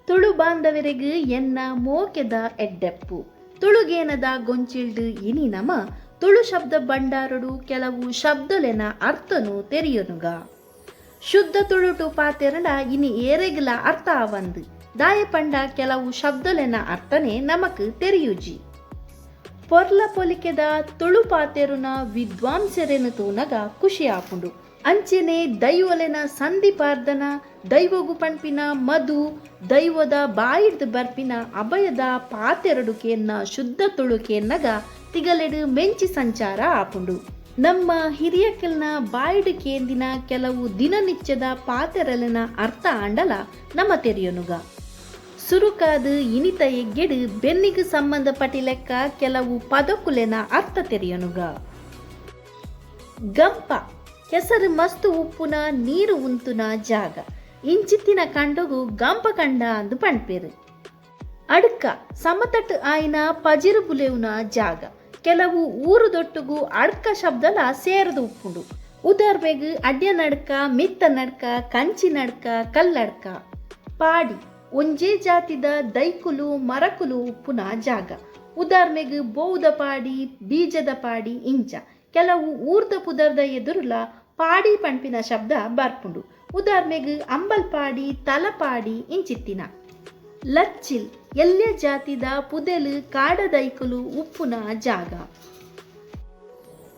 Tulu ಬಾಂಧವರೆಗ್ ಎನ್ನ ಮೋಕೆದ ಎಡ್ಡೆಪ್ಪು. ತುಳುಗೇನದ ಗೊಂಚಿಲ್ಡ್ ಇನಿ ನಮ ತುಳು ಶಬ್ದ ಭಂಡಾರಡು ಕೆಲವು ಶಬ್ದಲೆನ ಅರ್ಥನು ತೆರಿಯೊನುಗ. ಶುದ್ಧ ತುಳುಟು ಪಾತೆರಂಡ ಇನಿ ಏರೆಗ್ಲ ಅರ್ಥ ಆವಂದ್. ದಾಯೆ ಪಂಡ ಕೆಲವು ಶಬ್ದಲೆನ ಅರ್ಥನೆ ನಮಕ್ ತೆರಿಯುಜಿ. ಪೊರ್ಲ ಪೊಲಿಕೆದ ತುಳು ಪಾತೆರುನ ವಿದ್ವಾಂಸೆರೆನ್ ತೂನಗ ಖುಷಿ ಆಪುಂಡು. ಅಂಚೆನೆ ದೈವೊಲೆನ ಸಂಧಿ ಪಾರ್ದನ, ದೈವೊಗು ಪನ್ಪಿನ ಮಧು, ದೈವೊದ ಬಾಯಿಡ್ದ್ ಬರ್ಪಿನ ಅಭಯದ ಪಾತೆರೊಡು ಕೇನ್ನ ಶುದ್ಧ ತುಳು ಕೇನ್ನಗ ತಿಗಲೆಡ್ ಮೆಂಚಿ ಸಂಚಾರ ಆಪುಂಡು. ನಮ್ಮ ಹಿರಿಯಕ್ಲ್ನ ಬಾಯಿಡ್ ಕೇಂದಿನ ಕೆಲವು ದಿನನಿತ್ಯದ ಪಾತೆರಲೆನ ಅರ್ಥ ಆಂಡಲ ನಮ ತೆರಿಯೊನುಗ. ಸುರುಕಾದ್ ಇನಿತ ಎಗ್ಗೆಡ್ ಬೆನ್ನಿಗ್ ಸಂಬಂಧ ಪಟಿಲೆಕ್ಕ ಕೆಲವು ಪದೊಕುಲೆನ ಅರ್ಥ ತೆರಿಯೊನುಗ. ಗಂಪ ಕೆಸರು ಮಸ್ತ್ ಉಪ್ಪುನ ನೀರು ಉಂತುನ ಜಾಗ. ಇಂಚಿತ್ತಿನ ಕಂಡೊಗು ಗಂಪ ಕಂಡ ಅಂದ್ ಪಣ್ಪೆರ್. ಅಡ್ಕ ಸಮತಟ್ಟ್ ಆಯಿನ ಪಜಿರ್ ಬುಲೆವುನ ಜಾಗ. ಕೆಲವು ಊರುದೊಟ್ಟುಗು ಅಡ್ಕ ಶಬ್ದಲ ಸೇರ್ದ್ ಉಪ್ಪುಂಡು. ಉದಾರ್ಮೆಗ್ ಅಡ್ಯನಡ್ಕ, ಮಿತ್ತನಡ್ಕ, ಕಂಚಿನಡ್ಕ, ಕಲ್ಲಡ್ಕ. ಪಾಡಿ ಒಂಜೇ ಜಾತಿದ ದೈಕುಲು ಮರಕುಲು ಉಪ್ಪುನ ಜಾಗ. ಉದಾರ್ಮೆಗ್ ಬೋವುದ ಪಾಡಿ, ಬೀಜದ ಪಾಡಿ ಇಂಚ. ಕೆಲವು ಊರ್ದ ಪುದರ್ದ ಎದುರುಲ ಪಾಡಿ ಪಣ್ಪಿನ ಶಬ್ದ ಬರ್ಪುಂಡು. ಉದಾರ್ಮೆಗ್ ಅಂಬಲ್ಪಾಡಿ, ತಲಪಾಡಿ ಇಂಚಿತ್ತಿನ. ಲಚ್ಚಿಲ್ ಎಲ್ಯ ಜಾತಿದ ಪುದೆಲ್ ಕಾಡದೈಕುಲು ಉಪ್ಪುನ ಜಾಗ.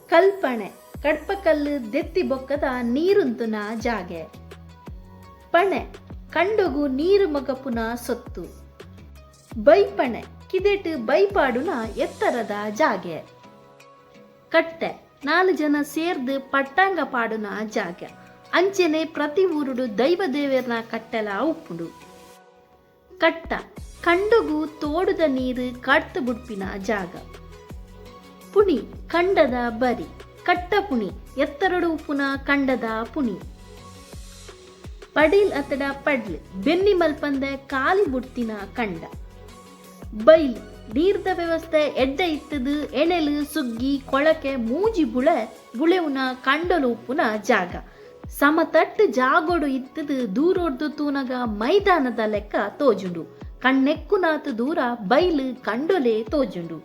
ಕಲ್ಪಣೆ ಕಡ್ಪಕಲ್ಲ್ ದೆತ್ತಿ ಬೊಕ್ಕದ ನೀರುಂತುನ ಜಾಗೆ. ಪಣೆ ಕಂಡೊಗು ನೀರು ಮಗಪುನ ಸೊತ್ತು. ಬೈಪಣೆ ಕಿದೆಟ್ ಬೈ ಪಾಡುನ ಎತ್ತರದ ಜಾಗೆ. ಕಟ್ಟೆ ನಾಲ್ ಜನ ಸೇರ್ದ್ ಪಟ್ಟಾಂಗ ಪಾಡುನ ಜಾಗೆ. ಅಂಚೆನೆ ಪ್ರತಿ ಊರುಡು ದೈವ ದೇವೆರ್ನ ಕಟ್ಟೆಲಾ ಉಪ್ಪುಂಡು. ಕಟ್ಟ ಕಂಡೊಗು ತೋಡುದ ನೀರ್ ಕಡ್ತ್ ಬುಡ್ಪಿನ ಜಾಗ. ಪುಣಿ ಕಂಡದ ಬರಿ. ಕಟ್ಟ ಪುಣಿ ಎತ್ತರೊಡು ಉಪ್ಪುನ ಕಂಡದ ಪುಣಿ. ಪಡೀಲ್ ಅತ್ತಡ ಪಡ್ಲ್ ಬೆನ್ನಿ ಮಲ್ಪಂದೆ ಕಾಲಿ ಬುಡ್ತಿನ ಕಂಡ. ಬೈಲ್ ನೀರ್ದ ವ್ಯವಸ್ಥೆ ಎಡ್ಡೆ ಇತ್ತುದ್ ಎಣೆಲ್, ಸುಗ್ಗಿ, ಕೊಳಕೆ ಮೂಜಿ ಬುಳೆ ಬುಳೆವುನ ಕಂಡೊಲು ಉಪ್ಪುನ ಜಾಗ. ಸಮತಟ್ಟ್ ಜಾಗೊಡು ಇತ್ತುದ್ ದೂರೊಡ್ದು ತೂನಗ ಮೈದಾನದ ಲೆಕ್ಕ ತೋಜುಂಡು. ಕಣ್ಣೆಕ್ಕುನಾತ್ ದೂರ ಬೈಲ್ ಕಂಡೊಲೆ ತೋಜುಂಡು.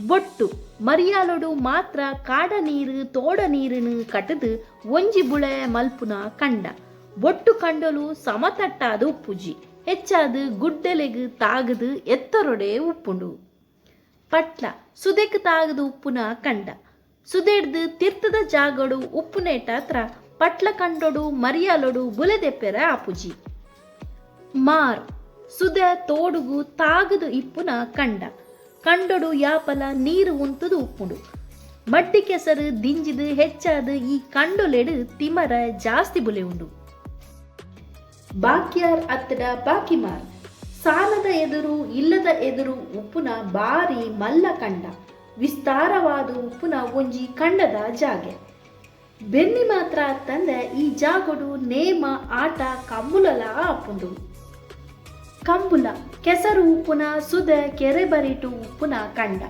ಬೊಟ್ಟು ಮರಿಯಾಲೊಡು ಮಾತ್ರ ಕಾಡ ನೀರ್, ತೋಡ ನೀರುನ್ ಕಟುದು ಒಂಜಿ ಬುಳೆ ಮಲ್ಪುನ ಕಂಡ. ಬೊಟ್ಟು ಕಂಡೊಲು ಸಮತಟ್ಟಾದ್ ಉಪ್ಪುಜಿ. ಹೆಚ್ಚಾದ್ ಗುಡ್ಡೆಲೆಗ್ ತಾಗುದ್ ಎತ್ತರೊಡೆ ಉಪ್ಪುಂಡು. ಪಟ್ಲ ಸುದೆಕ್ ತಾಗುದ್ ಉಪ್ಪುನ ಕಂಡ. ಸುದೆಡ್ದ್ ತಿರ್ತದ ಜಾಗೊಡು ಉಪ್ಪುನೇಟಾತ್ರ ಪಟ್ಲ ಕಂಡೊಡು ಮರಿಯಾಲೊಡು ಬುಲೆ ದೆಪ್ಪೆರೆ ಆಪುಜಿ. ಮಾರ್ ಸುದೆ ತೋಡುಗು ತಾಗುದ್ ಇಪ್ಪುನ ಕಂಡ. ಕಂಡೊಡು ಯಾಪಲ ನೀರ್ ಉಂತುದು ಉಪ್ಪುಂಡು. ಮಡ್ಡಿ ಕೆಸರು ದಿಂಜಿದ್ ಹೆಚ್ಚಾದ್ ಈ ಕಂಡೊಲೆಡ್ ತಿಮರ ಜಾಸ್ತಿ ಬುಲೆವುಂಡು. ಬಾಕ್ಯಾರ್ ಅತ್ತಡ ಬಾಕಿಮಾರ್ ಸಾಲದ ಎದುರು ಇಲ್ಲದ ಎದುರು ಉಪ್ಪುನ ಬಾರಿ ಮಲ್ಲ ಕಂಡ. ವಿಸ್ತಾರವಾದ್ ಉಪ್ಪುನ ಒಂಜಿ ಕಂಡದ ಜಾಗೆ. ಬೆನ್ನಿ ಮಾತ್ರ ಅತ್ತಂದೆ ಈ ಜಾಗೊಡು ನೇಮ, ಆಟ, ಕಂಬುಲಲಾ ಆಪುಂಡು. ಕಂಬುಲ ಕೆಸರು ಉಪ್ಪುನ ಸುದೆ ಕೆರೆ ಬರಿಟ್ ಉಪ್ಪುನ ಕಂಡ.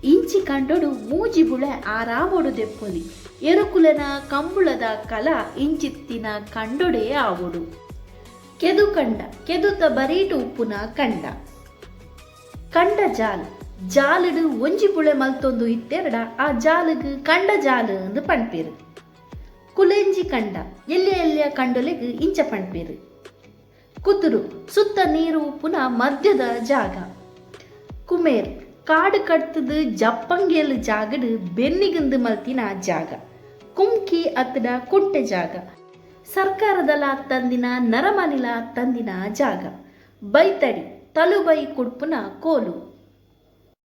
ಇಂಚಿ ಕಂಡೊಡು ಮೂಜಿ ಬುಳೆ ಆರಾಮೊಡು ದೆಪ್ಪೊಲಿ. ಎರುಕುಲೆನ ಕಂಬುಳದ ಕಲ ಇಂಚಿತ್ತಿನ ಕಂಡೊಡೇ ಆವೊಡು. ಕೆದು ಕಂಡ ಕೆದುತ ಬರೀಟ್ ಉಪ್ಪುನ ಕಂಡ. ಕಂಡ ಜಾಲ್ ಜಾಲ್ ಡ್ ಒಂಜಿ ಬುಳೆ ಮಲ್ತೊಂದು ಇತ್ತೆರ್ಡ ಆ ಜಾಲ್ ಗ್ ಕಂಡ ಜಾಲ್ ಇಂದ್ ಪಣ್ಪೆರ್. ಕುಲೆಂಜಿ ಕಂಡ ಎಲ್ಯ ಎಲ್ಯ ಕಂಡೊಲೆಗ್ ಇಂಚ ಪಣ್ಪೆರ್. ಕುದುರು ಸುತ್ತ ನೀರು ಉಪ್ಪುನ ಮಧ್ಯದ ಜಾಗ. ಕುಮೇರ್ ಕಾಡ್ ಕಡ್ತ್ ದ್ ಜಪ್ಪಂಗೇಲ್ ಜಾಗಡ್ ಬೆನ್ನಿಗ್ಂದ್ ಮಲ್ತಿನ ಜಾಗ. ಕುಮ್ಕಿ ಅತ್ತ್ಡ ಕುಂಟೆ ಜಾಗ. ಸರ್ಕಾರದಲ ಅತ್ತಂದಿನ ನರಮಾನಿಲ ಅತ್ತಂದಿನ ಜಾಗ. ಬೈತಡಿ ತಲುಬೈ ಕುಡ್ಪುನ ಕೋಲು.